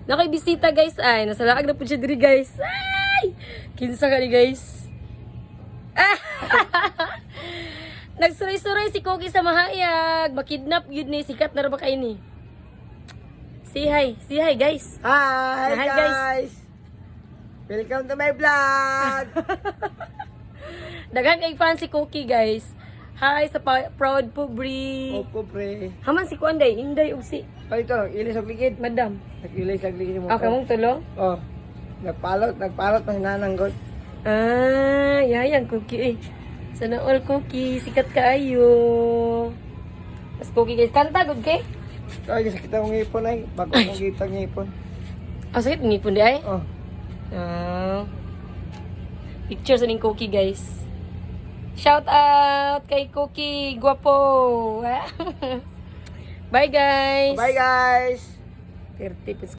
Nakay bisita, guys, ay. Nasa laag na po siya diri, guys. Ay! Kinsa ka ni, guys? Ah! Nagsuray-suray si Cookie sa mahayag. Makidnap yun ni. Sikat na ra ba kayo ni? Say hi. Say hi, guys. Hi, Hi, guys. guys! Welcome to my vlog! Daghan kay fan si Cookie, guys. Hi sa proud pobre. Opo, pre. Haman si Kuanday, Inday ug si Oh, ito, ilis og ligid. Madam. Nag-ilis og ligid mo. Ah, kamong tulong? Oh. Nagpalot, nagpalot pa si nanang god. Ah, yayang Cookie eh. Sana all, Cookie, sikat kaayo. Mas Cookie, guys, kanta gud kay. Ay, sakit akong ngipon ay. Bago akong kita ngipon. Ah, sakit ngipon di ay. Oh. Ah. Picture sa ning Cookie, guys. Shout out kay Cookie, guwapo. Bye, guys. Bye, guys! 30.